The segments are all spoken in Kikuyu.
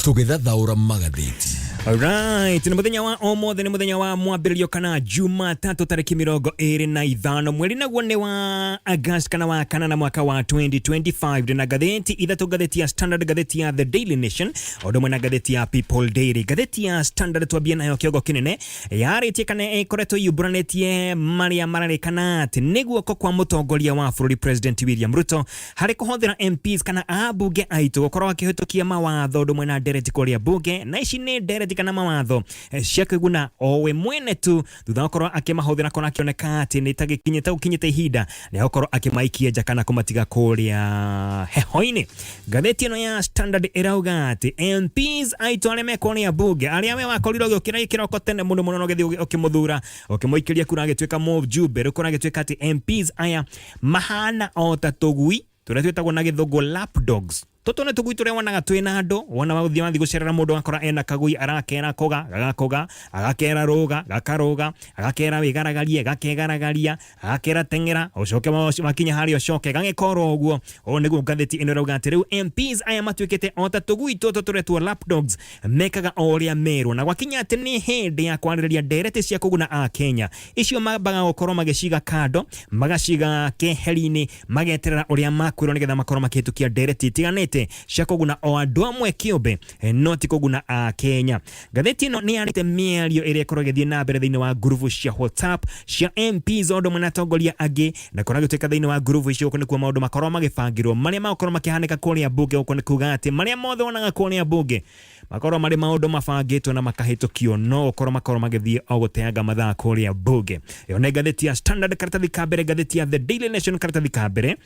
Tũgĩthathaũra magathĩti. Alright, nĩ mũthenya wa ũmũthĩ, nĩ mũthenya wa mwambĩrĩrio kana Jumatatũ tarĩki 25 mweri naguo nĩ wa August kana wa kanana mwaka wa 2025. Ndĩna ngathĩti ithatũ, ngathĩti ya Standard, ngathĩti ya The Daily Nation o ũndũ ũmwe na ngathĩti ya People Daily. Ngathĩti ya Standard twambie nayo, kĩongo kĩnene yarĩtie kana ĩkoretwo yumbũranĩtie marĩa mararĩkana atĩ nĩ guoko kwa mũtongoria wa bũrũri President William Ruto harĩ kũhũthĩra MPs kana ambunge aitũ gũkorwo akĩhĩtũkia mawatho ũndũ ũmwe na ndereti kũrĩa mbunge, na ici nĩ ndereti kana mawatho cia kwĩguna o we mwene tu thutha wa gũkorwo akĩmahũthĩra korwo akĩoneka atĩ nĩ ta gĩkinyĩte gũkinyĩte ihinda rĩa gũkorwo akĩmaikia nja kana kũmatiga kũrĩa heho-inĩ. Ngathĩti ĩno ya Standard ĩrauga atĩ MPs aitũ arĩa me kũrĩa mbunge, arĩa we wakorirwo ũgĩũkĩra kĩroko tene mũno mũno na ũgĩthiĩ ũkĩmũthura, ũkĩmũikĩria kura agĩtuĩka mũjumbe, rĩu kũragĩtuĩka atĩ MPs aya mahana o ta tũgui tũrĩa twĩtagwo na gĩthũngũ lapdogs. Tũtũ nĩ tũgui tũrĩa wonaga twĩ na andũ, wona wathiĩ wathiĩ gũcerera mũndũ ũgakora ena kagui, arakera kũga gagakũga, agakera rũga gakarũga, agakera wĩgaragarie gakegaragaria, agakera teng'era ũcoke wakinya harĩa ũcoke, gagĩka oro ũguo. Ũũ nĩguo ngathĩti ĩno ĩrauga atĩ rĩu MPs aya matuĩkĩte o ta tũgui tũtũ tũretwo lapdogs, mekaga o ũrĩa merwo, na gwakinya atĩ nĩ hĩndĩ ya kwarĩrĩria ndereti cia kũguna Akenya, icio mambaga gũkorwo magĩciga kando, magaciga keheri-inĩ, mageterera ũrĩa makwĩrwo nĩgetha makorwo makĩhĩtũkia ndereti itiganĩte cia kũguna o andũ amwe kĩũmbe, no ti kũguna Akenya. Ngathĩti ĩno nĩ yarĩte mĩario ĩrĩa ĩkoragwo ĩgĩthiĩ na mbere thĩinĩ wa ngurubu cia WhatsApp cia MPs o ũndũ ũmwe na atongoria angĩ, na kũragĩtuĩka thĩinĩ wa ngurubu icio gũkũ nĩkuo maũndũ makoragwo magĩbangĩrwo marĩa magũkorwo makĩhanĩka kũrĩa mbunge. Gũkũ nĩ kuga atĩ marĩa mothe wonaga kũrĩa mbunge makorwo marĩ maũndũ mabangĩtwo na makahĩtũkio, no gũkorwo makorwo magĩthiĩ o gũteanga mathaa kũrĩa mbunge. Ĩyo nĩ ngathĩti ya Standard karatathi ka mbere. Ngathĩti ya The Daily Nation karatathi ka mbere.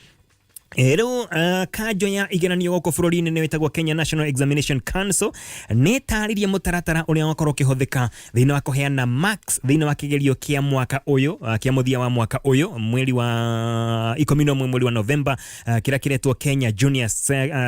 Rĩu kanjo ya igeranio gũkũ bũrũri-inĩ nĩ ĩtagwo Kenya National Examination Council nĩ ĩtarĩrie mũtaratara ũrĩa wakorwo ũkĩhũthĩka thĩinĩ wa kũheana marks thĩinĩ wa kĩgerio kĩa mwaka ũyũ, kĩa mũthia wa mwaka ũyũ, mweri wa 11, mweri wa Novemba, kĩrĩa kĩretwo Kenya Junior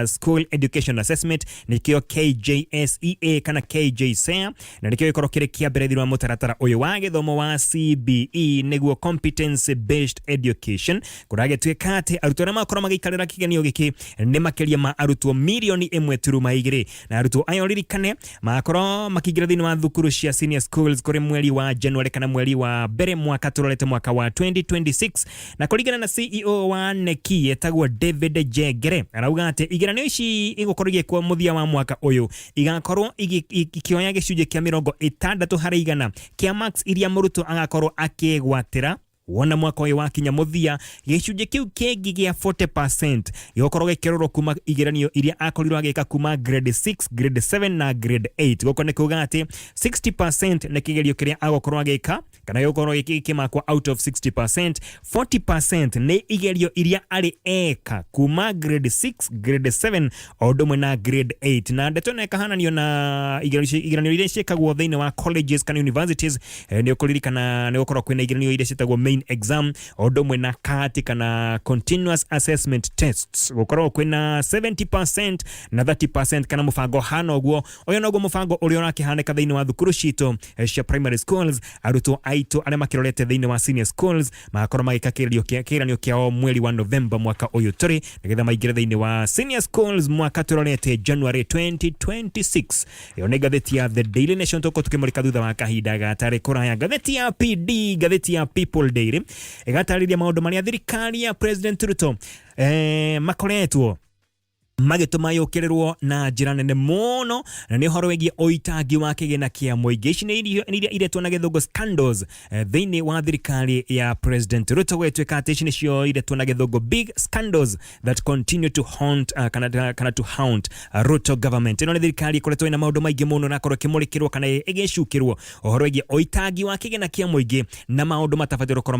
School Education Assessment, nĩkĩo KJSEA kana KJSEA, na nĩkĩo gĩkorwo kĩrĩ kĩa mbere thĩinĩ wa mũtaratara ũyũ wa gĩthomo wa CBE, nĩguo Competence Based Education. Kũragĩtuĩka atĩ arutwo arĩa makorwo magĩikarĩra kĩgeranio gĩkĩ nĩ makĩria ma arutwo mirioni 1.2, na arutwo aya ũririkane makorwo makĩingĩra thĩinĩ wa thukuru cia senior schools kũrĩ mweri wa January kana mweri wa mbere mwaka tũrorete mwaka wa 2026. Na kũringana na CEO wa KNEC etagwo David Njengere, arauga atĩ igeranio ici igũkorwo igĩkwo mũthia wa mwaka ũyũ igakorwo ikĩoya gĩcunjĩ kĩa 60% kĩa marks iria mũrutwo agakorwo akĩgwatĩra wona mwaka ũyũ wakinya mũthia. Gĩcunjĩ kĩu kĩngĩ gĩa 40% gĩgũkorwo gĩkĩrorwo kuma igeranio iria akorirwo agĩka kuma grade 6, grade 7 na grade 8. Gũkũ nĩ kuga atĩ 60% nĩ kĩgerio kĩrĩa agũkorwo agĩka kana gĩgũkorwo gĩkĩmakwo out of 60%, 40% nĩ igerio iria arĩ eka kuma grade 6, grade 7 o ũndũ ũmwe na grade 8. Na ndeto ĩno ĩkahananio na igeranio iria ciĩkagwo thĩinĩ wa colleges kana universities. Nĩ ũkũririkana nĩ gũkorwo kwĩna igeranio iria ciĩtagwo main exam o ũndũ ũmwe na CAT kana continuous assessment tests, gũkorwo kwĩna 70% na 30% kana mũbango hana ũguo. Ũyũ noguo mũbango ũrĩa ũrakĩhanĩka thĩinĩ wa thukuru citũ cia primary schools. Arutwo aitũ arĩa makĩrorete thĩinĩ wa senior schools magakorwo magĩka kĩgeranio kĩao mweri wa November mwaka ũyũ tũrĩ, nĩgetha maingĩre thĩinĩ wa senior schools mwaka tũrorete January 2026. Ĩyo nĩ ngathĩti ya The Daily Nation, tũkorwo tũkĩmũrĩka thutha wa kahinda gatarĩ kũraya. Ngathĩti ya PD, ngathĩti ya People Daily, ĩgatarĩria maũndũ marĩa thirikari ya President Ruto makoretwo magĩtũma yũkĩrĩrwo na njĩra nene mũno, na nĩ ũhoro wĩgiĩ ũitangi wa kĩgĩna kĩa mũingĩ. Ici nĩ iria iretwo na gĩthũngũ scandals thĩinĩ wa thirikari ya President Ruto. Gũgĩtuĩka atĩ ici nĩcio iretwo na gĩthũngũ big scandals that continue to haunt, kana to haunt Ruto government. Ĩno nĩ thirikari ĩkoretwo ĩna maũndũ maingĩ mũno na korwo ĩkĩmũrĩkĩrwo kana ĩgĩcukĩrwo ũhoro wĩgiĩ ũitangi wa kĩgĩna kĩa mũingĩ na maũndũ matabatiĩ gũkorwo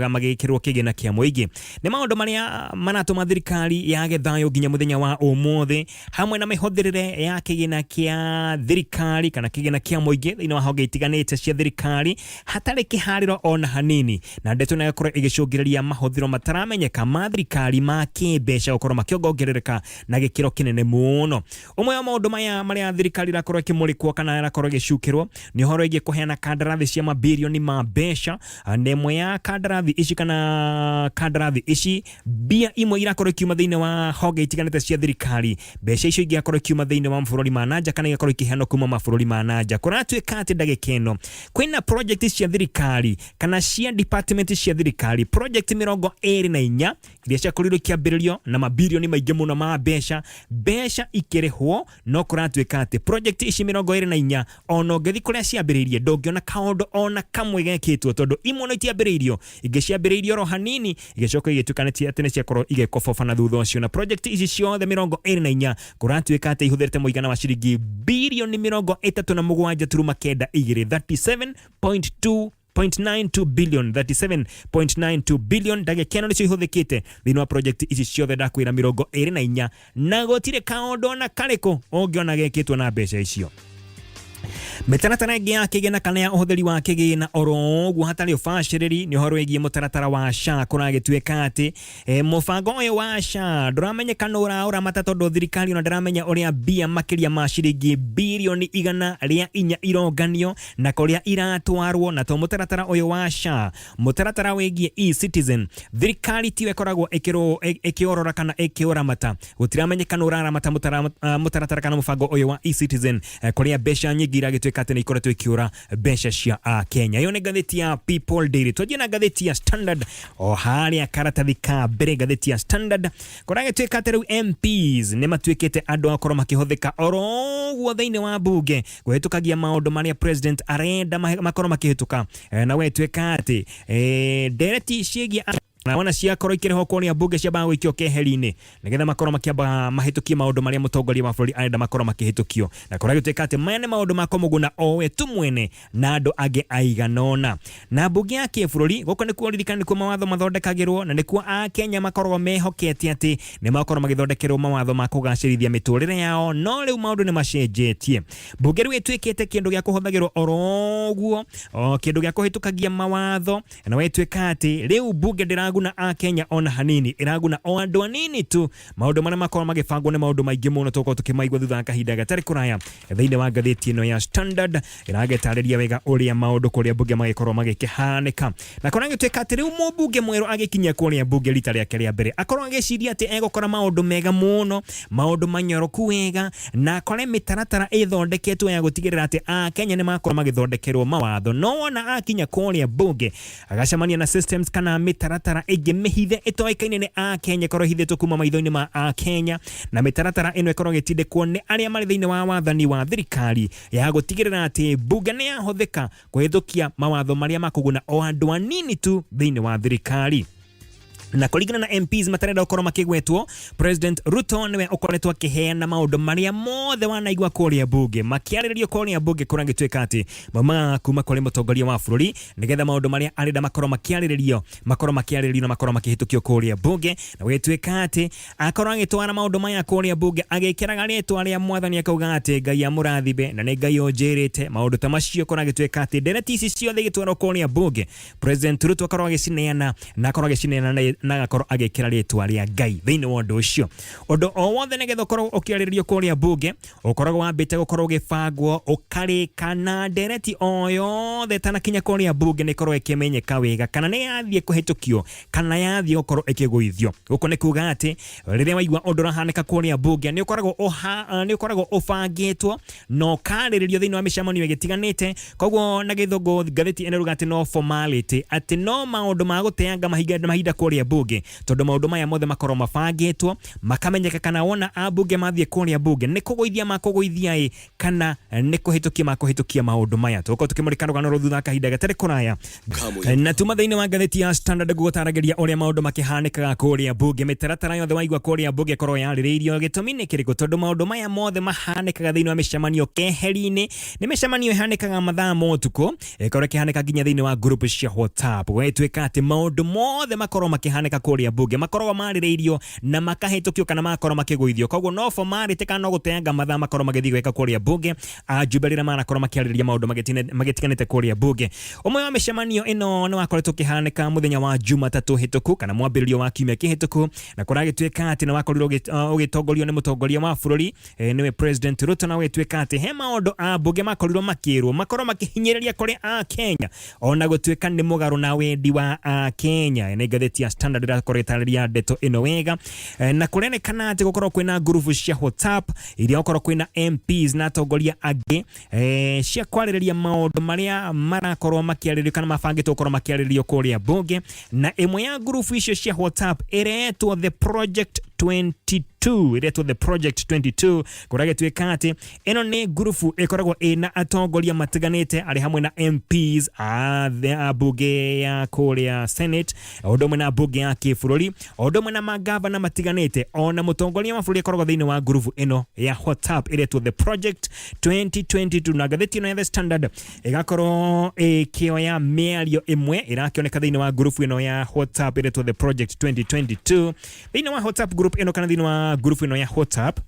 magĩkĩrwo kĩgĩna kĩa mũingĩ. Nĩ maũndũ marĩa maratũma thirikari yage thayũ nginya mũthenya wa ũmũthĩ, hamwe na mĩhũthĩrĩre ya kĩgĩna kĩa thirikari kana kĩgĩna kĩa mũingĩ thĩinĩ wa honge itiganĩte cia thirikari hatarĩ kĩharĩro ona hanini, na ndeto ĩno ĩgakorwo ĩgĩcũngĩrĩria mahũthĩro mataramenyeka ma thirikari ma kĩmbeca gũkorwo makĩongongerereka na gĩkĩro kĩnene mũno. Ũmwe wa maũndũ maya marĩa thirikari ĩrakorwo ĩkĩmũrĩkwo kana ĩrakorwo ĩgĩcukĩrwo nĩ ũhoro wĩgiĩ kũheana kandarathi cia mabirioni ma mbeca, na ĩmwe ya kandarathi ici kana kandarathi ici mbia imwe irakorwo ikiuma thĩinĩ wa honge itiganĩte cia thirikari, mbeca icio ingĩakorwo ikiuma thĩinĩ wa mabũrũri ma nanja kana igakorwo ikĩheanwo kuma mabũrũri ma nanja. Kũratuĩka atĩ ndagĩka ĩno kwĩna project cia thirikari kana cia department cia thirikari, project 24 iria ciakorirwo ikĩambĩrĩrio na mabirioni maingĩ mũno ma mbeca, mbeca ikĩrĩhwo, no kũratuĩka atĩ project ici 24 ona ũngĩthiĩ kũrĩa ciambĩrĩirie ndũngĩona kaũndũ ona kamwe gekĩtwo, tondũ imwe no itiambĩrĩirio, ingĩ ciambĩrĩirio oro hanini igĩcoka igĩtuĩka atĩ nĩ ciakorwo igĩkoboba na thutha ũcio. Na project ici ciothe 24 kũratuĩka atĩ ihũthĩrĩte mũigana wa ciringi birioni 37.92, 37.2 0.92 billion, 37.92 billion ndagĩka ĩno nĩcio ihũthĩkĩte thĩinĩ wa project ici ciothe ndakwĩra 24, na gũtirĩ kaũndũ ona karĩkũ ũngĩona gekĩtwo na mbeca icio. Mĩtaratara ĩngĩ ya kĩgĩna kana ya ũhũthĩri wa kĩgĩna oro ũguo hatarĩ ũbacĩrĩri nĩ ũhoro wĩgiĩ mũtaratara wa SHA. Kũragĩtuĩka atĩ mũbango ũyũ wa SHA ndũramenyeka nũ ũraũramata, tondũ thirikari ona ndĩramenya ũrĩa mbia makĩria ma ciringi birioni 104 ironganio na kũrĩa iratwarwo. Na to mũtaratara ũyũ wa SHA, mũtaratara wĩgiĩ e-Citizen, thirikari tiyo ĩkoragwo ĩkĩorora kana ĩkĩũramata. Gũtiramenyeka nũ ũraramata mũtaratara kana mũbango ũyũ wa e-Citizen, kũrĩa mbeca nyingĩ iragĩtuĩka atĩ nĩ ikoretwo ikĩũra mbeca cia Kenya. Ĩyo nĩ ngathĩti ya People Daily. Twanjie na ngathĩti ya Standard o harĩa karatathi ka mbere. Ngathĩti ya Standard, kũragĩtuĩka atĩ rĩu MPs nĩ matuĩkĩte andũ a gũkorwo makĩhũthĩka oro ũguo thĩinĩ wa bunge kũhĩtũkagia maũndũ marĩa president arenda makorwo makĩhĩtũka. Na gwĩtuĩka atĩ ndereti ciĩgiĩ na wona ciakorwo ikĩrĩhwo kũrĩa bunge ciambaga gũikio keheri-inĩ nĩgetha makorwo makĩamba mahĩtũkie maũndũ marĩa mũtongoria wa bũrũri arenda makorwo makĩhĩtũkio. Na kũragĩtuĩka atĩ maya nĩ maũndũ ma kũmũguna o we tu mwene na andũ angĩ aigana ũna. Na mbunge ya kĩbũrũri gũkũ nĩkuo ririkana nĩkuo mawatho mathondekagĩrwo, na nĩkuo Akenya makoragwo mehokete atĩ nĩ makorwo magĩthondekerwo mawatho ma kũgacĩrithia mĩtũrĩre yao. No rĩu maũndũ nĩ macenjetie. Mbunge rĩu ĩtuĩkĩte kĩndũ gĩa kũhũthagĩrwo oro ũguo, o kĩndũ gĩa kũhĩtũkagia mawatho, na wetwĩka atĩ rĩu mbunge ndĩraguna Akenya ona hanini, ĩraguna o andũ anini tu. Maũndũ marĩa makorwo magĩbangwo nĩ maũndũ maingĩ mũno, tũgũkorwo tũkĩmaigua thutha wa kahinda gatarĩ kũraya. Thĩinĩ wa ngathĩti ĩno ya Standard ĩragĩtarĩria wega ũrĩa maũndũ kũrĩa mbunge magĩkorwo magĩkĩhanĩka. Na kũrĩa gĩtuĩka atĩ rĩu mũmbunge mwerũ agĩkinya kũrĩa mbunge rita rĩake rĩa mbere, akorwo agĩciria atĩ egũkora maũndũ mega mũno, maũndũ manyoroku wega, na akore mĩtaratara ĩthondeketwo ya gũtigĩrĩra atĩ Akenya nĩ makorwo magĩthondekerwo mawatho. No wona akinya kũrĩa mbunge agacemania na systems kana mĩtaratara ĩngĩ mĩhithe ĩtoĩkaine nĩ Akenya, ĩkorwo ĩhithĩtwo kuma maitho-inĩ ma Akenya, na mĩtaratara ĩno ĩkorwo ĩgĩtindĩkwo nĩ arĩa marĩ thĩinĩ wa wathani wa thirikari ya gũtigĩrĩra atĩ mbunge nĩ yahũthĩka kũhĩtũkia mawatho marĩa makũguna o andũ anini tu thĩinĩ wa thirikari. Na kũringana na MPs matarenda gũkorwo makĩgwetwo, President Ruto nĩwe ũkoretwo akĩheana maũndũ marĩa mothe wanaigua kũrĩa mbunge makĩarĩrĩrio. Kũrĩa mbunge kũragĩtuĩka atĩ maumaga kuma kũrĩ mũtongoria wa bũrũri, nĩgetha maũndũ marĩa arenda makorwo makĩarĩrĩrio makorwo makĩarĩrĩrio na makorwo makĩhĩtũkio kũrĩa mbunge. Na gwĩtuĩka atĩ akorwo agĩtwara maũndũ maya kũrĩa mbunge agĩkĩraga rĩtwa rĩa mwathani, akauga atĩ Ngai amũrathime na nĩ Ngai ũnjĩrĩte maũndũ ta macio. Kũragĩtuĩka atĩ ndereti ici ciothe igĩtwarwo kũrĩa mbunge, President Ruto akorwo agĩcineana na akorwo agĩcineana na agakorwo agĩkĩra rĩtwa rĩa Ngai thĩinĩ wa ũndũ ũcio. Ũndũ o wothe nĩgetha ũkorwo ũkĩarĩrĩrio kũrĩa mbunge ũkoragwo wambĩte gũkorwo ũgĩbangwo ũkarĩka, na ndereti o yothe ĩtanakinya kũrĩa mbunge nĩ ĩkorwo ĩkĩmenyeka wega kana nĩ yathiĩ kũhĩtũkio kana yathiĩ gũkorwo ĩkĩgũithio. Gũkũ nĩ kuga atĩ rĩrĩa waigua ũndũ ũrahanĩka kũrĩa mbunge, nĩ ũkoragwo ũbangĩtwo na ũkarĩrĩrio thĩinĩ wa mĩcemanio ĩgĩtiganĩte. Koguo na gĩthũngũ ngathĩti ĩno ĩruga atĩ no formality, atĩ no maũndũ ma gũteanga mahinda kũrĩa mbunge, tondũ maũndũ maya mothe makorwo mabangĩtwo makamenyeka kana wona ambunge mathiĩ kũrĩa mbunge nĩ kũgũithia makũgũithia ĩ kana nĩ kũhĩtũkia makũhĩtũkia maũndũ maya. Tũgũkorwo tũkĩmũrĩka rũgano rũu thutha wa kahinda gatarĩ kũraya. Na tuma thĩinĩ wa ngathĩti ya Standard gũgũtaragĩria ũrĩa maũndũ makĩhanĩkaga kũrĩa mbunge. Mĩtaratara yothe waigua kũrĩa mbunge ĩkorwo yarĩrĩirio. Gĩtũmi nĩ kĩrĩkũ? Tondũ maũndũ maya mothe mahanĩkaga thĩinĩ wa mĩcemanio keheri-inĩ. Nĩ mĩcemanio ĩhanĩkaga mathaa ma ũtukũ, ĩkorwo ĩkĩhanĩka nginya thĩinĩ wa group cia WhatsApp. Gwĩtuĩka atĩ maũndũ mothe makorwo makĩhanĩka kũrĩa mbunge makoragwo marĩrĩirio na makahĩtũkio kana magakorwo makĩgũithio. Koguo no formality kana no gũteanga mathaa makorwo magĩthiĩ gwĩka kũrĩa mbunge ajumbe rĩrĩa marakorwo makĩarĩrĩria maũndũ magĩtiganĩte kũrĩa mbunge. Ũmwe wa mĩcemanio ĩno nĩ wakoretwo ũkĩhanĩka mũthenya wa Jumatatũ hĩtũku kana mwambĩrĩrio wa kiumia kĩhĩtũku, na kũragĩtuĩka atĩ nĩ wakorirwo ũgĩtongorio nĩ mũtongoria wa bũrũri, nĩwe President Ruto. Na gũgĩtuĩka atĩ he maũndũ ambunge makorirwo makĩrwo makorwo makĩhinyĩrĩria kũrĩ Akenya ona gũtuĩka nĩ mũgarũ na wendi wa Akenya. Nĩ ngathĩti ya Standard. Standard ĩrakorwo ĩtarĩria ndeto ĩno wega. Na kũrenekana atĩ gũkorwo kwĩna ngurubu cia WhatsApp iria gũkorwo kwĩna MPs na atongoria angĩ cia kwarĩrĩria maũndũ marĩa marakorwo makĩarĩrĩrio kana mabangĩtwo gũkorwo makĩarĩrĩrio kũrĩa bunge, na ĩmwe ya ngurubu icio cia WhatsApp ĩretwo The Project 22, ĩretwo The Project 22, kũrĩa gĩtuĩka atĩ ĩno nĩ ngurubu ĩkoragwo ĩna atongoria matiganĩte arĩ hamwe na MPs a bunge ya kũrĩa Senate, o ũndũ ũmwe na bunge ya kĩbũrũri, o ũndũ ũmwe na magavana matiganĩte, ona mũtongoria wa bũrũri akoragwo thĩinĩ wa ngurubu ĩno ya WhatsApp ĩretwo The Project 2022. Na ngathĩti ĩno ya The Standard ĩgakorwo ĩkĩoya mĩario ĩmwe ĩrakĩoneka thĩinĩ wa ngurubu ĩno ya WhatsApp ĩretwo The Project 2022. Thĩinĩ wa WhatsApp group ĩno kana thĩinĩ wa ngurubu ĩno ya WhatsApp,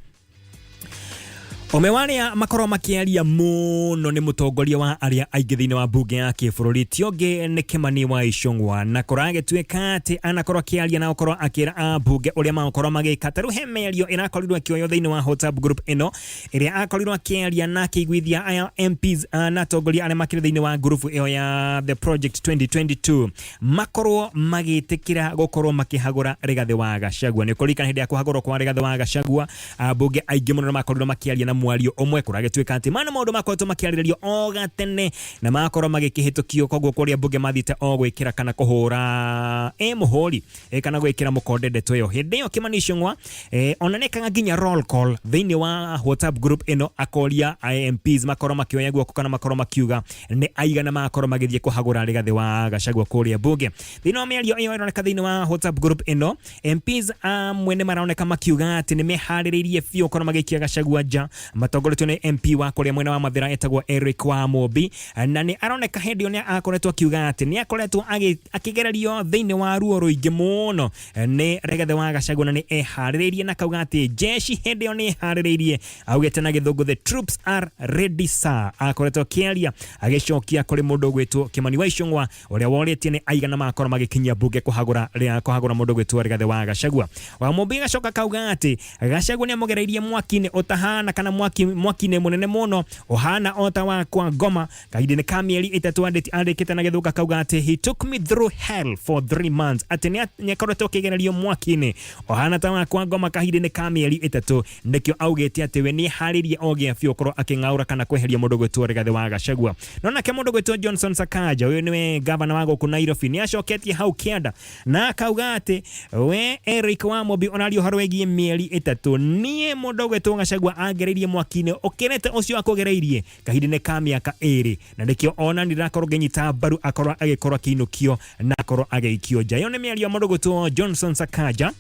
Ome warĩa makorwo makĩaria mũno nĩ mũtongoria wa arĩa aingĩ thĩinĩ wa mbunge ya kĩbũrũri, ti ũngĩ nĩ Kĩmani wa Ichung'wa, na kũragĩtuĩka atĩ anakorwo akĩaria na gũkorwo akĩra ambunge ũrĩa magũkorwo magĩka. Ta rĩu he mĩario ĩrakorirwo ĩkĩoywo thĩinĩ wa WhatsApp group ĩno ĩrĩa akorirwo akĩaria na akĩiguithia aya MPs na atongoria arĩa makĩrĩ thĩinĩ wa ngurubu ĩyo ya The Project 2022 makorwo magĩtĩkĩra gũkorwo makĩhagũra Rigathĩ wa Gachagua. Nĩ ũkũririkana hĩndĩ ya kũhagũrwo kwa Rigathĩ wa Gachagua, ambunge aingĩ mũno nĩ makorirwo makĩaria na mwario ũmwe. Kũragĩtuĩka atĩ mana maũndũ makoretwo makĩarĩrĩrio o gatene na magakorwo magĩkĩhĩtũkio, koguo kũrĩa mbunge mathiĩte o gwĩkĩra kana kũhũra mũhũri kana gwĩkĩra mũkonde ndeto ĩyo. Hĩndĩ ĩyo Kĩmani Ichung'wa ona nĩekaga nginya roll call thĩinĩ wa WhatsApp group ĩno, akoria MPs makorwo makĩoya guoko kana makorwo makiuga nĩ aigana magakorwo magĩthiĩ kũhagũra Rigathĩ wa Gachagua kũrĩa mbunge. Thĩinĩ wa mĩario ĩyo ĩroneka thĩinĩ wa WhatsApp group ĩno, MPs amwe nĩ maroneka makiuga atĩ nĩ meharĩrĩirie biũ gũkorwo magĩikia Gachagua nja, matongoretio nĩ MP wa kũrĩa mwena wa Mathĩra etagwo Eric wa Mũmbi, na nĩ aroneka hĩndĩ ĩyo nĩ akoretwo akiuga atĩ nĩ akoretwo akĩgererio thĩinĩ wa ruo rũingĩ mũno nĩ Rigathĩ wa Gachagua na nĩ eharĩrĩirie, na kauga atĩ jeshi hĩndĩ ĩyo nĩ eharĩrĩirie. Augĩte na gĩthũngũ, "The troops are ready, sir." Akoretwo akĩaria agĩcokia kũrĩ mũndũ ũgwĩtwo Kĩmani wa Ichung'wa ũrĩa worĩtie nĩ aigana makorwo magĩkinyia mbunge kũhagũra mũndũ ũgwĩtwo Rigathĩ wa Gachagua. Wa Mũmbi agacoka kauga atĩ Gachagua nĩ amũgereirie mwaki-inĩ ũtahana kana mwaki-inĩ mũnene mũno ũhana o ta wa kwa ngoma kahinda-inĩ ka mĩeri 3. Andĩkĩte na gĩthũngũ akauga atĩ, "He took me through hell for 3 months," atĩ nĩ akoretwo akĩgererio mwaki-inĩ ũhana ta wa kwa ngoma kahinda-inĩ ka mĩeri 3. Nĩkĩo augĩte atĩ we nĩ eharĩirie o gĩa biũ gũkorwo akĩng'aũra kana kweheria mũndũ ũgwĩtwo Rigathĩ wa Gachagua. No nake mũndũ ũgwĩtwo Johnson Sakaja, ũyũ nĩwe gavana wa gũkũ Nairobi, nĩ acoketie hau kĩanda na akauga atĩ we Eric wa Mũmbi ũraria ũhoro wĩgiĩ mĩeri 3, niĩ mũndũ ũgwĩtwo Gachagua angereirie mwaki-inĩ ũkĩrĩte ũcio akũgereirie kahinda-inĩ ka mĩaka 2, na nĩkĩo ona ndĩrakorwo ngĩnyita mbaru akorwo agĩkorwo akĩinũkio na akorwo agĩikio nja. Ĩyo nĩ mĩario ya mũndũ ũgwĩtwo Johnson Sakaja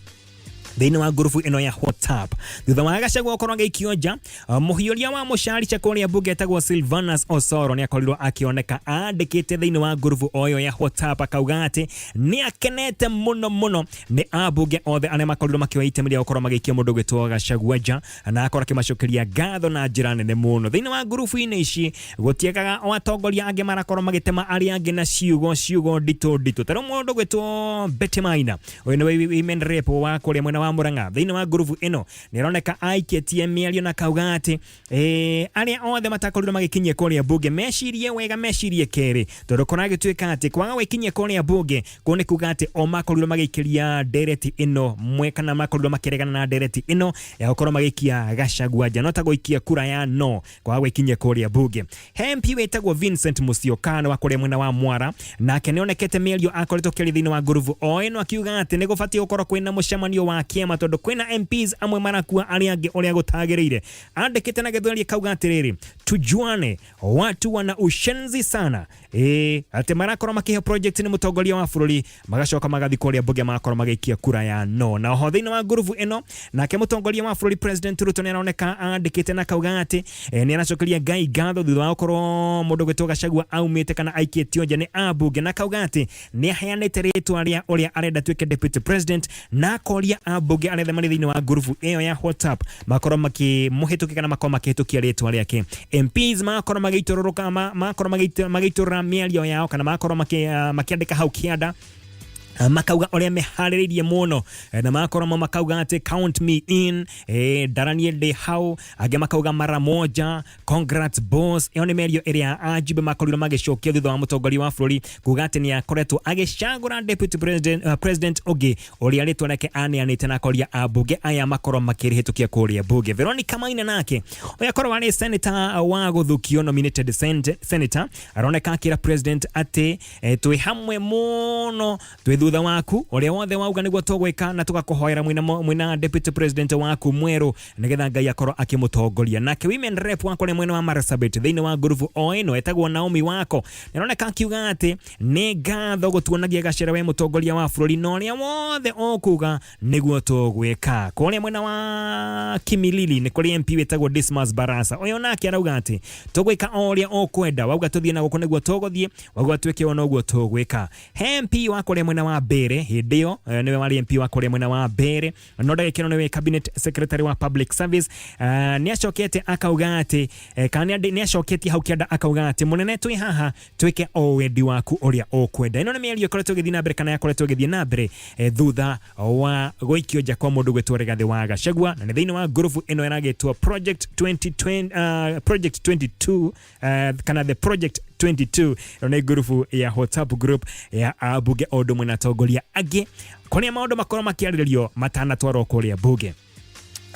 thĩinĩ wa ngurubu ĩno ya WhatsApp. Thutha wa Gachagua gũkorwo agĩikio nja, mũhiũria wa mũcarica kũrĩa mbunge etagwo Silvanus Osoro nĩ akorirwo akĩoneka andĩkĩte thĩinĩ wa ngurubu o ĩyo ya WhatsApp, akauga atĩ nĩ akenete mũno mũno nĩ ambunge othe arĩa makorirwo makĩoya itemi rĩa gũkorwo magĩikia mũndũ ũgwĩtwo Gachagua nja, na akorwo akĩmacokeria ngatho na njĩra nene mũno. Thĩinĩ wa ngurubu-inĩ ici gũtiagaga o atongoria angĩ marakorwo magĩtema arĩa angĩ na ciugo nditũ nditũ. Ta rĩu mũndũ ũgwĩtwo Betty Maina, ũyũ nĩwe women rep wa kũrĩa mwena wa Murang'a, thĩinĩ wa ngurubu ĩno nĩ aroneka aikĩtie mĩario na kauga atĩ arĩa othe matakorirwo magĩkinyia kũrĩa mbunge mecirie wega, mecirie kerĩ, tondũ kũragĩtuĩka atĩ kwaga gwĩkinyia kũrĩa mbunge kũu nĩ kuga atĩ o makorirwo magĩikĩria ndereti ĩno mwe kana makorirwo makĩregana na ndereti ĩno ya gũkorwo magĩikia Gachagua nja, no ta gũikia kura ya no kwaga gwĩkinyia kũrĩa mbunge. He MP wĩtagwo Vincent Musyoka wa kũrĩa mwena wa Mwara, nake nĩonekete mĩario akoretwo akĩaria thĩinĩ wa ngurubu o ĩno, akiuga atĩ nĩ gũbatiĩ gũkorwo kwĩna mũcemanio wa kĩama tondũ kwĩna MPs amwe marakua arĩa angĩ ũrĩa gũtagĩrĩire. Andĩkĩte na gĩthweri akauga atĩrĩrĩ, "Tujuane, watu wana ushenzi sana." Atĩ marakorwo makĩheo project nĩ mũtongoria wa bũrũri, magacoka magathiĩ kũrĩa mbunge magakorwo magĩikia kura ya no. Na oho thĩinĩ wa ngurubu ĩno, nake mũtongoria wa bũrũri President Ruto nĩ aroneka andĩkĩte na kauga atĩ nĩ aracokeria Ngai ngatho thutha wa gũkorwo mũndũ gwĩtwo Gachagua aumĩte kana aikĩtio nja nĩ ambunge, na kauga atĩ nĩ aheanĩte rĩtwa rĩa ũrĩa arenda tuĩke deputy president, na akoria ambunge arĩa othe marĩ thĩinĩ wa ngurubu ĩyo ya WhatsApp makorwo makĩmũhĩtũkia kana makorwo makĩhĩtũkia rĩtwa rĩake. MPs magakorwo magĩitũrũrũka, magakorwo magĩitũrũra mĩario yao kana magakorwo makĩandĩka hau kĩanda. Makauga ũrĩa meharĩrĩirie mũno, na magakorwo makauga atĩ "Count me in", ndaranie ndĩ hau. Angĩ makauga "Mara moja, congrats boss". Ĩyo nĩ mĩario ĩrĩa ajumbe makorirwo magĩcokia thutha wa mũtongoria wa bũrũri kuga atĩ nĩ akoretwo agĩcagũra deputy president, president ũngĩ ũrĩa rĩtwa rĩake aneanĩte na akoria ambunge aya makorwo makĩrĩhĩtũkia kũrĩa bunge. Veronica Maina nake ũrĩa akorwo arĩ senator wa gũthukio, nominated senator, aroneka akĩra president atĩ twĩ hamwe mũno, twĩ thutha waku, ũrĩa wothe wauga nĩguo tũgwĩka, na tũgakũhoera mwĩna deputy president waku mwerũ nĩgetha Ngai akorwo akĩmũtongoria. Nake women rep wa kũrĩa mwena wa Marsabit thĩinĩ wa ngurubu o ĩno etagwo Naomi Wako nĩaroneka akiuga atĩ nĩ ngatho gũtuonagia gacĩra we mũtongoria wa bũrũri, na ũrĩa wothe ũkuga nĩguo tũgwĩka. Kũrĩa mwena wa Kimilili nĩ kũrĩ MP wĩtagwo Dismas Barasa, ũyũ nake arauga atĩ tũgwĩka o ũrĩa ũkwenda, wauga tũthiĩ na gũkũ nĩguo tũgũthiĩ, wauga twĩke ũũ noguo tũgwĩka. He MP wa kũrĩa mwena wa Mbere, hĩndĩ ĩyo nĩwe warĩ MP wa kũrĩa mwena wa Mbere, no ndagĩka ĩno nĩwe cabinet secretary wa public service, nĩ acokete akauga atĩ kana nĩ acoketie hau kĩanda akauga atĩ mũnene, twĩ haha twĩke o wendi waku ũrĩa ũkwenda. Ĩno nĩ mĩario ĩkoretwo ĩgĩthiĩ na mbere kana yakoretwo ĩgĩthiĩ na mbere thutha wa gũikio nja kwa mũndũ gwĩtwo Rigathĩ wa Gachagua, na nĩ thĩinĩ wa ngurubu ĩno ĩragĩtwo Project 2020, Project 22, kana the Project 22. Ĩno nĩ ngurubu ya WhatsApp group ya ambunge o ũndũ ũmwe na atongoria angĩ kũrĩa maũndũ makorwo makĩarĩrĩrio matanatwarwo kũrĩa bunge.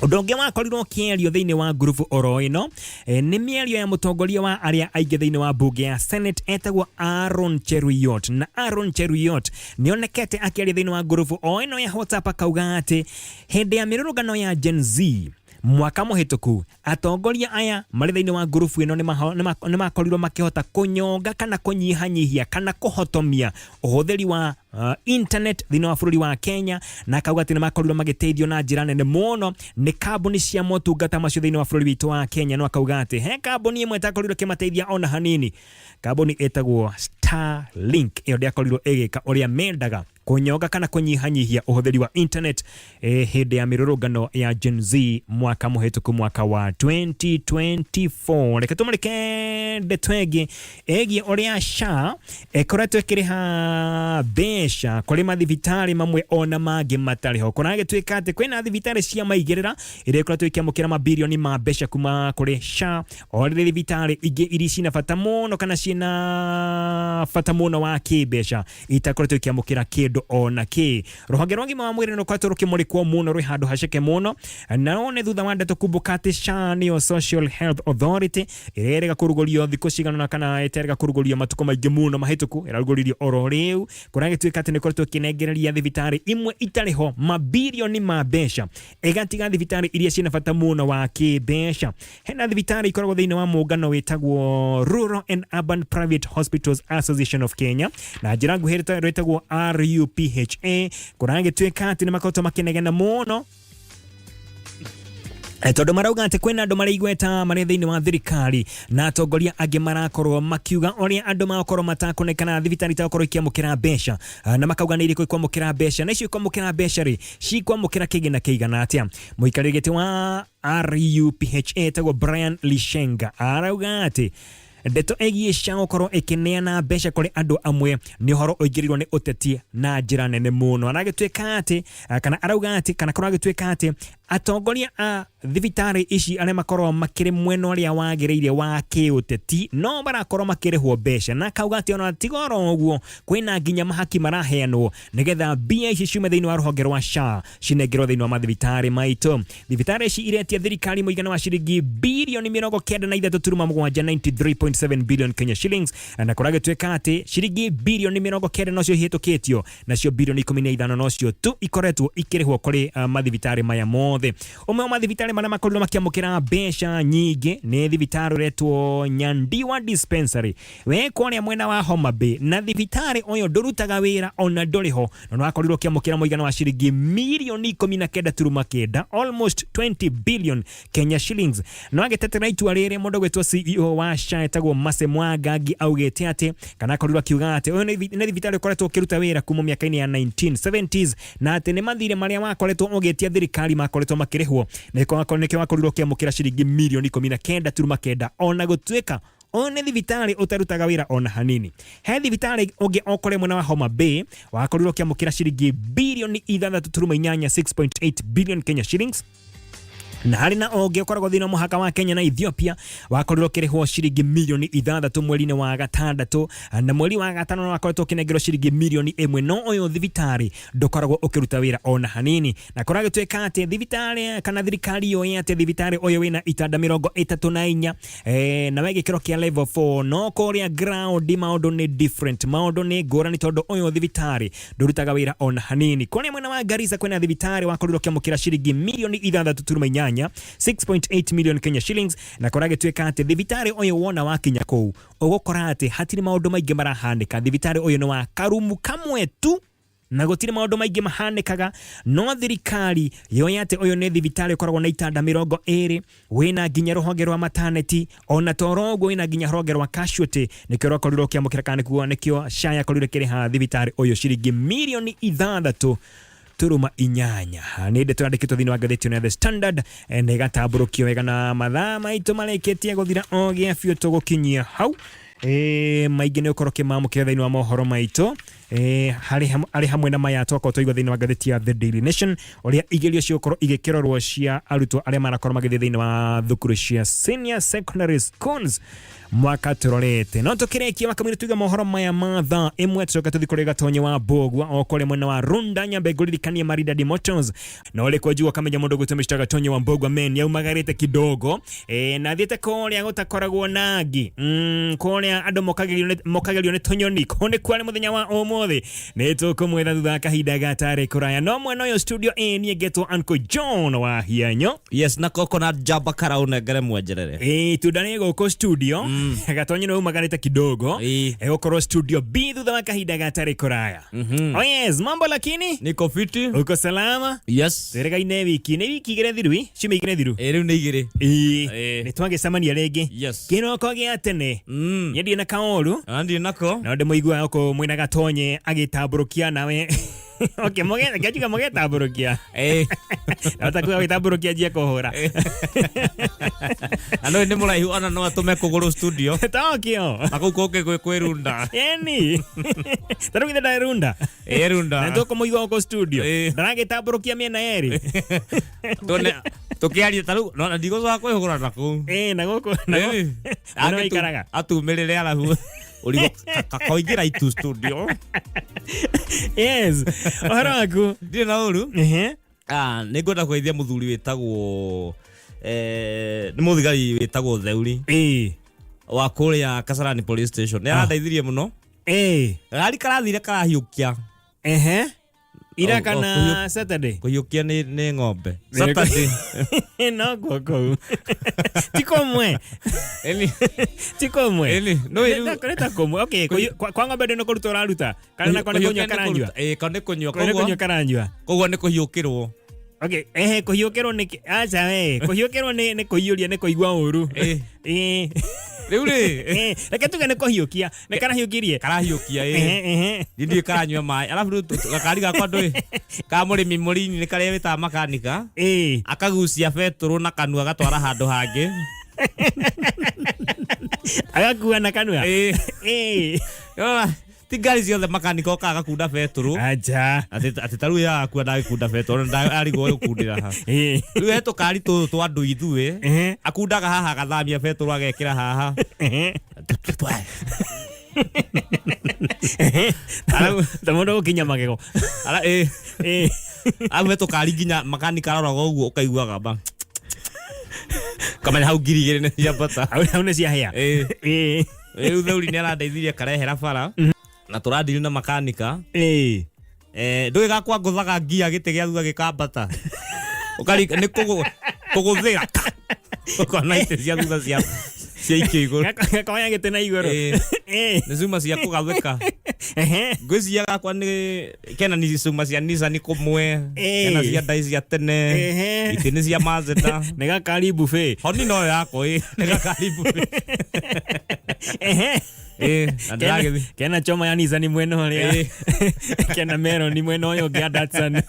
Ũndũ ũngĩ wakorirwo ũkĩario thĩinĩ wa ngurubu oro ĩno nĩ mĩario ya mũtongoria wa arĩa aingĩ thĩinĩ wa bunge ya Senate etagwo Aaron Cheruiyot. Na Aaron Cheruiyot nĩonekete akĩaria thĩinĩ wa ngurubu o ĩno ya WhatsApp akauga atĩ hĩndĩ ya mĩrũrũngano ya Gen Z mwaka mũhĩtũku, atongoria aya marĩ thĩinĩ wa ngurubu ĩno nĩ makorirwo makĩhota kũnyonga kana kũnyihanyihia kana kũhotomia ũhũthĩri wa internet thĩinĩ wa bũrũri wa Kenya, na akauga atĩ nĩ makorirwo magĩteithio na njĩra nene mũno nĩ kambuni cia motungata macio thĩinĩ wa bũrũri witũ wa Kenya. No akauga atĩ he kambuni ĩmwe ĩtakorirwo ĩkĩmateithia ona hanini, kambuni ĩtagwo Starlink. Ĩyo ndĩakorirwo ĩgĩka ũrĩa mendaga kũnyonga kana kũnyihanyihia ũhũthĩri wa internet hĩndĩ ya mĩrũrũngano ya Gen Z mwaka mũhĩtũku, mwaka wa 2024. Reke tũmũrĩke ndeto ĩngĩ ĩgiĩ ũrĩa SHA ĩkoretwo ĩkĩrĩha mbeca kũrĩ mathibitarĩ mamwe ona mangĩ matarĩ ho. Kũragĩtuĩka atĩ kwĩna thibitarĩ cia maigĩrĩra iria ikoretwo ikĩamũkĩra mabirioni ma mbeca kuma kũrĩ SHA, o rĩrĩ thibitarĩ ingĩ iria cina bata mũno kana ciĩna bata mũno wa kĩmbeca itakoretwo ikĩamũkĩra kĩndũ ona kĩ. Rũhonge rwa ũgima wa mwĩrĩ nĩ rũkoretwo rũkĩmũrĩkwo mũno, rwĩ handũ haceke mũno, nao nĩ thutha wa ndeto kumbũka atĩ SHA nĩyo Social Health Authority ĩrĩa ĩrega kũrugũrio thikũ cigana ũna kana ĩterega kũrugũrio matukũ maingĩ mũno mahĩtũku, ĩrarugũririo oro rĩu. Kũragĩtuĩka atĩ nĩ ĩkoretwo ĩkĩnengereria thibitarĩ imwe itarĩ ho mabirioni ma mbeca, ĩgatiga thibitarĩ iria ciĩna bata mũno wa kĩmbeca. Hena thibitarĩ ikoragwo thĩinĩ wa mũngano wĩtagwo Rural and Urban Private Hospitals Association of Kenya, na njĩra nguhĩ rwĩtagwo RUPHA. Kũragĩtuĩka atĩ nĩ makoretwo makĩnegena mũno tondũ marauga atĩ kwĩna andũ marĩ igweta marĩ thĩinĩ wa thirikari na atongoria angĩ marakorwo makiuga ũrĩa andũ magakorwo matakũnekana thibitarĩ itagakorwo ikĩamũkĩra mbeca. Na makauga nĩ irĩkũ ikwamũkĩra mbeca, na icio ikwamũkĩra mbeca rĩ, cikwamũkĩra kĩgĩna kĩigana atĩa. Mũikarĩri gĩtĩ wa RUPHA etagwo Brian Lishenga arauga atĩ ndeto ĩgiĩ SHA gũkorwo ĩkĩneana mbeca kũrĩ andũ amwe nĩ ũhoro ũingĩrĩirwo nĩ ũteti na njĩra nene mũno. Aragĩtuĩka atĩ kana arauga atĩ kana kũragĩtuĩka atĩ atongoria a thibitarĩ ici arĩa makoragwo makĩrĩ mwena ũrĩa wagĩrĩire wa kĩũteti no marakorwo makĩrĩhwo mbeca, na akauga atĩ ona tiga oro ũguo, kwĩna nginya mahaki maraheanwo nĩgetha mbia ici ciume thĩinĩ wa rũhonge rwa SHA cinengerwo thĩinĩ wa mathibitarĩ maitũ. Thibitarĩ ici iretia thirikari mũigana wa ciringi birioni 93.7, 93.7 billion Kenya shillings, na kũragĩtuĩka atĩ ciringi birioni 90 nocio ihĩtũkĩtio, nacio birioni 15 nocio tu ikoretwo ikĩrĩhwo kũrĩ mathibitarĩ maya mothe. Ũmwe wa mathibitarĩ marĩa makorirwo makĩamũkĩra mbeca nyingĩ nĩ thibitarĩ ũretwo Nyandiwa Dispensary we kũrĩa mwena wa Homa Bay, na thibitarĩ ũyũ ndũrutaga wĩra ona ndũrĩ ho, na nĩwakorirwo ũkĩamũkĩra mũigana wa ciringi mirioni 19.9, almost 20 billion Kenya shillings. No agĩtetera itua rĩrĩ, mũndũ gwĩtwo CEO wa SHA etagwo Mase Mwangangi augĩte atĩ kana akorirwo akiuga atĩ ũyũ nĩ thibitarĩ ũkoretwo ũkĩruta wĩra kuma mĩaka-inĩ ya 1970s, na atĩ nĩ mathirĩ marĩa wakoretwo ũgĩtia thirikari makoretwo makĩrĩhwo, nĩkĩo wakorirwo ũkĩamũkĩra ciringi mirioni 19.9 ona gũtuĩka Ũyũ nĩ thibitarĩ ũtarutaga wĩra ona hanini. He thibitarĩ ũngĩ o kũrĩa mwena wa Homa Bay wakorirwo ũkĩamũkĩra ciringi birioni 6.8, 6.8 billion Kenya shillings, na harĩ na ũngĩ ũkoragwo thĩinĩ wa mũhaka wa Kenya na Ethiopia wakorirwo ũkĩrĩhwo ciringi mirioni 6 mweri-inĩ wa gatandatũ, na mweri wa gatano nĩ wakoretwo ũkĩnengerwo ciringi mirioni 1. No ũyũ thibitarĩ ndũkoragwo ũkĩruta wĩra ona hanini, na kũragĩtuĩka atĩ thibitarĩ kana thirikari yoĩ atĩ thibitarĩ ũyũ wĩna itanda 34, na we gĩkĩro kĩa level 4, no kũrĩa ground maũndũ nĩ different, maũndũ nĩ ngũrani, tondũ ũyũ thibitarĩ ndũrutaga wĩra ona hanini. Kũrĩa mwena wa Garissa kwĩna thibitarĩ wakorirwo ũkĩamũkĩra ciringi mirioni 6.8, 6.8 million Kenya shillings, na kũragĩtuĩka atĩ thibitarĩ ũyũ wona wakinya kũu ũgũkora atĩ hatirĩ maũndũ maingĩ marahanĩka. Thibitarĩ ũyũ nĩ wa karumu kamwe tu na gũtirĩ maũndũ maingĩ mahanĩkaga, no thirikari yoĩ atĩ ũyũ nĩ thibitarĩ ũkoragwo na itanda 20, wĩna nginya rũhonge rwa maternity, ona toro ũguo wĩna nginya rũhonge rwa casualty. Nĩkĩo rwakorirwo ũkĩamũkĩra, kana nĩkuo nĩkĩo SHA yakorirwo ĩkĩrĩha thibitarĩ ũyũ ciringi mirioni 6.8. Nĩ ndeto yandĩkĩtwo thĩinĩ wa ngathĩti ĩno ya The Standard, na ĩgatambũrũkio wega. Na mathaa maitũ marĩkĩtie gũthira o gĩa biũ, tũgũkinyia hau. Maingĩ nĩ ũkorwo ũkĩmamũkĩra thĩinĩ wa mohoro maitũ, arĩ hamwe na maya twakorwo twaigua thĩinĩ wa ngathĩti ya The Daily Nation, ũrĩa igerio cigũkorwo igĩkĩrorwo cia arutwo arĩa marakorwo magĩthiĩ thĩinĩ wa thukuru cia senior secondary schools mwaka tũrorete. No tũkĩrĩkia wakamwĩra tuiga mohoro maya ma thaa 1, tũcoke tũthiĩ kũrĩ Gatonye wa Mbũgua o kũrĩa mwena wa Runda. Nyambe ngũririkanie Maridadi Motors, na ũrĩ kwanjigua kamenya mũndũ gwĩtwo Mr. Gatonye wa Mbũgua men yaumagarĩte kidogo, na thiĩte kũrĩa gũtakoragwo na ngi, kũrĩa andũ mokagĩrio nĩ tũnyoni. Kũu nĩ kwarĩ mũthenya wa ũmũthĩ, nĩ tũkũmwetha thutha wa kahinda gatarĩ kũraya. No mwena ũyũ studio ĩ niĩ ngetwo Uncle John wa Hianyo. Yes, na koko na njamba kara unengere mwenjerere. Itunda nĩ gũkũ studio. Gatonye nĩ umagarĩte kidogo. Egũkorwo studio B thutha wa kahinda gatarĩ kũraya. Oh yes, mambo lakini? Niko fiti. Uko salama? Yes. Twĩrĩgaine wiki, nĩ wiki 2 thiru, ciumia 2 thiru. Rĩu nĩ 2. Ĩĩ. Nĩ twagĩcemania rĩngĩ. Yes. Kĩroko gĩa tene. Niĩ ndirĩ na kaũru. Na ndirĩ nako. No ndĩmũiguaga gũkũ mwĩna Gatonye agĩtambũrũkia nawe. Okay, mũge mũgetambũrũkia. Nahota kuga gwĩtambũrũkia njie kũhũra. Na nĩ mũraihu ona no atũme kũgũrũ studio. Tokyo. Na kũu kũngĩ gwĩ kwĩrunda. Eni. Tarĩu githĩ ndarunda. Ĩrunda. Na tũkũmũigua gũkũ studio. Ndaragĩtambũrũkia mĩena yerĩ. Tuone tũkĩaria ta rĩu no ndigũcoka kwĩhũgũra na kũu. Na gũkũ na gũkũ. Mwena waikaraga. Atumĩrĩre arabu ũrigo kakoingĩra itu studio. Yes. Ũhoro waku? Ndirĩ na ũru. Nĩ ngwenda kũgeithia mũthuri wĩtagwo, nĩ mũthigari wĩtagwo Theuri wa kũrĩa Kasarani Police Station. Nĩ arandeithirie mũno. Gari karathire karahiũkia. Ira kana Saturday? Kũhiũkia nĩ ng'ombe. Saturday. No guo kũu. Ti kũmwe. Ti kũmwe. No rĩu Nĩ ta kũmwe. Okay, kwa ng'ombe ndĩ nĩ kũruta ũraruta. Kana nako nĩ kũnyua karanyua. Kana nĩ kũnyua. Nĩ kũnyua karanyua. Koguo nĩ kũhiũkĩrwo. Okay, kũhiũkĩrwo nĩ aca we, kũhiũkĩrwo nĩ kũiyũria, nĩ kũigua ũru. Rĩu rĩ. Reke tuge nĩ kũhiũkia, nĩ karahiũkirie. Karahiũkia. Ndiĩ karanyua maĩ. Alafu rĩu gakari gakwa ndũĩ ka mũrĩmi mũrini nĩ karĩa wĩtaga makanika. Akagucia betũrũ na kanua agatwara handũ hangĩ. Agakua na kanua. Ti ngari ciothe makanika okaga agakunda betũrũ. Aja. Atĩ ta rĩu yakua ndagĩkunda betũrũ, arigwo gũkundĩra ha. Rĩu he tũkari tũtũ twa andũ ithuĩ, akundaga haha agathamia betũrũ agekĩra haha. Ta mũndũ gũkinya magego. Arabu he tũkari nginya makanika aroraga ũguo ũkaiguaga ba. Kamenya hau 2,000 nĩ ciambata. Hau nĩ ciahĩa. Rĩu Theuri nĩ arandeithirie karehera bara na tũrandiri na makanika. Ndũĩ gakwa ngũthaga ngia gĩtĩ gĩa thutha gĩkambata. Ũkarika nĩ kũgũthĩra. Ũkona itĩ cia thutha cia ikio igũrũ. Gakoya gĩtĩ na igũrũ. Nĩ cuma cia kũgathĩka. Ngwĩciria gakwa nĩ kena nĩ cuma cia Nissan kũmwe, kena cia ndai cia tene, itĩ nĩ cia Mazda. Nĩ gakari buffet. Honi no yakwa nĩ gakari buffet. Na ndĩragĩthiĩ. Kena choma ya Nissan mwena ũrĩa. Kena melon mwena ũyũ ũngĩ ya Datsun.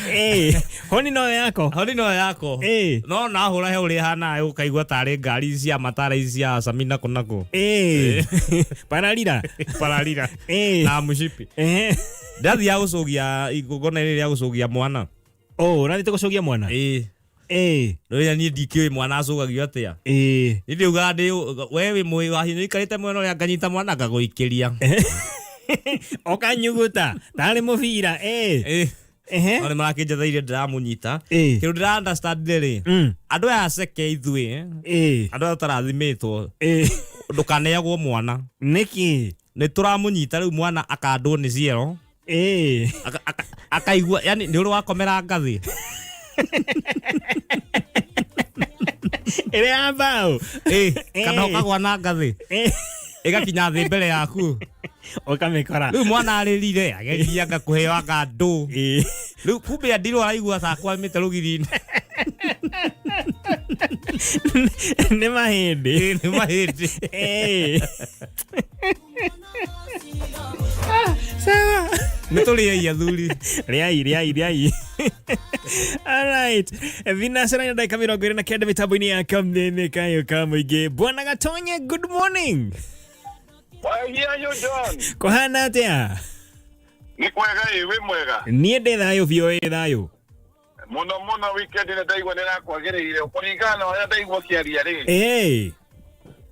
Ĩĩ, honi no yako. Honi no yako. Ĩĩ. No nahũra he ũrĩa ĩhana ũkaigua tarĩ ngari cia matara ici cia Samina kũnakũ. Ĩĩ. Pararira. Pararira. Ĩĩ. Na mũcibi. Ehe. Ndathiaga gũcũgia igongona rĩrĩ rĩa gũcũgia mwana. Oh, ũrathiĩte gũcũgia mwana? Ĩĩ. Ĩĩ. Rĩrĩa niĩ ndikĩũĩ mwana acũgagio atĩa. Ĩĩ. Niĩ ndiugaga ndĩ we wĩ mũĩ wa hinya ũikarĩte mwena ũrĩa nganyita mwana ngagũikĩria. Ũkanyuguta tarĩ mũbira. Ĩĩ. Ĩĩ. Ehe. No nĩ marakĩnjetheire ndĩramũnyita. Ĩĩ. Kĩndũ ndĩra understand rĩ. Andũ aya aceke ithuĩ. Ĩĩ. Andũ aya tũtarathimĩtwo. Ĩĩ. Ndũkaneagwo mwana. Nĩkĩ? Nĩ tũramũnyita rĩu mwana akandwo nĩ ciero. Ĩĩ. Akaigua yani nĩ ũrĩ wakomera ngathĩ. Ĩrĩa ya mbaũ. Ĩĩ, kana ũkagwa na ngathĩ. Ĩĩ. Ĩgakinya thĩ mbere yaku. Ũkamĩkora. Rĩu mwana arĩrire ageria anga kũheo anga ndũ. Ĩĩ. Rĩu kumbe andirwo araigua ta akwamĩte rũgiri-inĩ. Nĩ mahĩndĩ. Ĩĩ, nĩ mahĩndĩ. Ĩĩ. Sawa. Nĩ tũrĩei athuri. Rĩai, rĩai, rĩai. Alright. Thinacara na ndagĩka 29 mĩtambo-inĩ ya kameme kayo ka mũingĩ. Bwana Gatonye, good morning. Wahianyu John. Kũhana atĩa? Nĩ kwega ĩ wĩ mwega. Niĩ ndĩ thayũ biũ, ĩ thayũ. Mũno mũno weekend nĩ ndaigua nĩ rakwagĩrĩire kũringana na ũrĩa ndaigua ũkĩaria rĩ. Ĩĩ.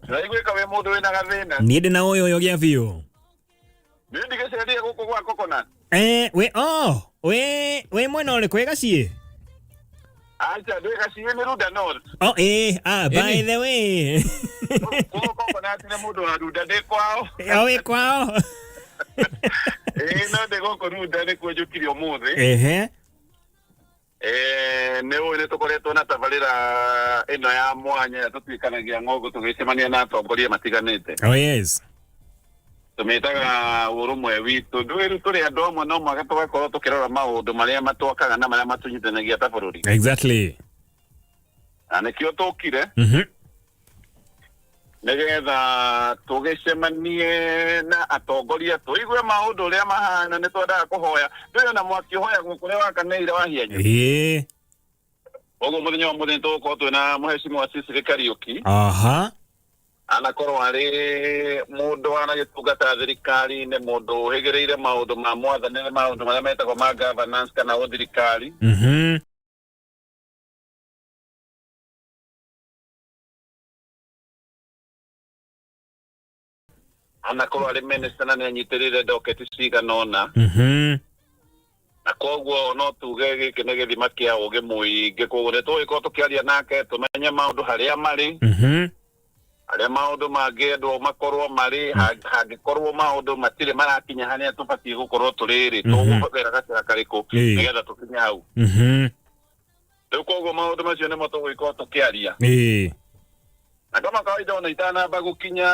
Ndaiguĩka wĩ mũndũ wĩna gathĩna. Niĩ ndĩ na ũyũ ũyũ gĩa biũ. Niĩ ndigĩcerie gũkũ gwa coconut. We oh, we mwena ũrĩkũ wĩ gaciĩ? Acha ndĩ gaciĩ nĩ Runda North. Oh, by Ĩni. the way. Gũkũ coconut nĩ mũndũ wa Runda ndĩ kwao. O wĩ kwao. Ĩĩ no ndĩ gũkũ Runda nĩkuo njũkire ũmũthĩ. Ehe. Nĩ ũĩ nĩ tũkoretwo na tabarĩra ĩno ya mwanya ĩrĩa tũtuĩkanagia ng'ongo tũgĩcemania na atongoria matiganĩte. Oh yes. Tũmĩtaga ũrũmwe witũ. Ndũĩ rĩu tũrĩ andũ amwe no mũhaka tũgakorwo tũkĩrora maũndũ marĩa matwakaga na marĩa matũnyitanagia ta bũrũri. Exactly. Na nĩkĩo tũkire nĩgetha tũgĩcemanie na atongoria tũigue maũndũ ũrĩa mahana. Nĩ twendaga kũhoya. Ndũĩ ona mwaki ũhoyagwo kũrĩa wakanĩire wahianyu. Ĩĩ. Koguo mũthenya wa mũthenya tũgũkorwo twĩna mũhecimiwa Cecily Kariũki. Aha. Anakorwo arĩ mũndũ wanagĩtungata thirikari-inĩ, mũndũ ũhĩgĩrĩire maũndũ ma mwathanĩre, maũndũ marĩa metagwo ma governance kana ũthirikari. Anakorwo arĩ minister na nĩ anyitĩrĩire doketi cigana ũna. Na koguo no tuge gĩkĩ nĩ gĩthima kĩa ũgĩ mũingĩ. Koguo nĩ tũgũgĩkorwo tũkĩaria nake tũmenye maũndũ harĩa marĩ, harĩa maũndũ mangĩendwo makorwo marĩ, hangĩkorwo maũndũ matirĩ marakinya harĩa tũbatiĩ gũkorwo tũrĩ rĩ, tũgũhũthĩra gacĩra karĩkũ nĩgetha tũkinye hau. Rĩu koguo maũndũ macio nĩmo tũgũgĩkorwo tũkĩaria. Na kama kawaida ona itanamba gũkinya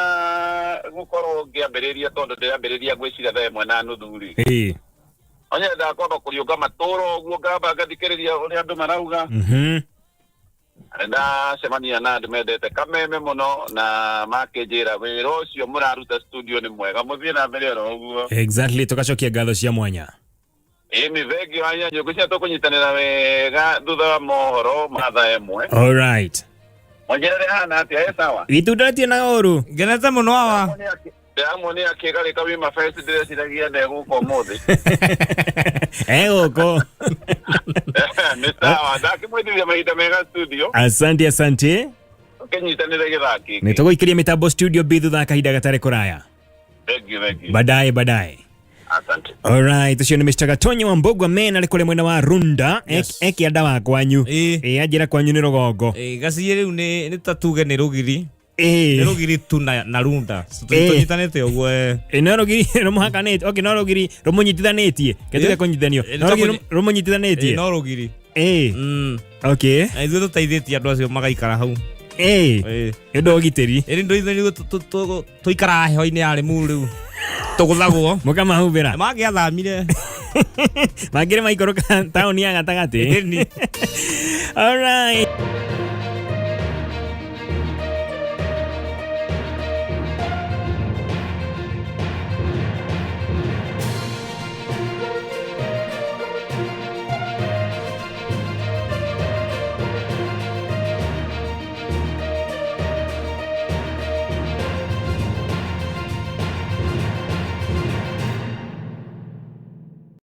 gũkorwo ngĩambĩrĩria, tondũ ndĩrambĩrĩria ngwĩciria thaa 1:30 rĩ. Onyendaga kwamba kũriũnga matũra ũguo, ngamba ngathikĩrĩria ũrĩa andũ marauga. Na ndacemania na andũ mendete kameme mũno na makĩnjĩra wĩra ũcio mũraruta studio nĩ mwega, mũthiĩ na mbere oro ũguo. Exactly, tũgacokia ngatho cia mwanya. Ĩĩ nĩ thengiũ hanya ngwĩciria tũkũnyitanĩra wega thutha wa mohoro ma thaa 1. All right. Mwanjĩrĩre hana atĩa, ĩ sawa? Itunda rĩtirĩ na ũru. Ngenete mũno awa. Ndĩramuonia akĩgarĩka wĩ mabeci, ndĩreciragia ndegũka ũmũthĩ. Gũkũ. Nĩ sawa, ndakĩmwĩtiria mahinda mega studio. Asante, asante. Tũkĩnyitanĩre gĩthaa kĩngĩ. Nĩ tũgũikĩria mĩtambo studio B thutha wa kahinda gatarĩ kũraya. Thengiũ, thengiũ. Baadaye, baadaye. Asante. Alright, ũcio nĩ Mr. Gatonye wa Mbogwa men arĩ kũrĩa mwena wa Runda. Yes. Ekĩanda wa kwanyu. Ĩĩ. Ĩĩ, anjĩra kwanyu nĩ rũgongo. Ĩĩ, gaciĩ rĩu nĩ ta tuge nĩ rũgiri. Nĩ Ĩĩ. rũgiri tu na Runda. Ĩĩ. Tũnyitanĩte ũguo. Ĩĩ, no rũgiri rũmũhakanĩtie. Okay, no rũgiri rũmũnyitithanĩtie. Ke tuge Ĩĩ. kũnyitithanio. Ĩĩ, No rũgiri Ĩĩ, rũmũnyitithanĩtie. no rũgiri. Ĩĩ. Okay. Na ithuĩ tũteithĩtie andũ acio magaikara hau. Ĩĩ. Ĩĩ. Nĩ ũndũ wa ũgitĩri. Ĩĩ, nĩ ithuĩ tũikaraga heho-inĩ ya Limuru rĩu. Tũgũthagwo. Mũkamahumbĩra. Mangĩathamire. Mangĩrĩ maikũrũka taũni ya gatagatĩ. Ĩni. Alright.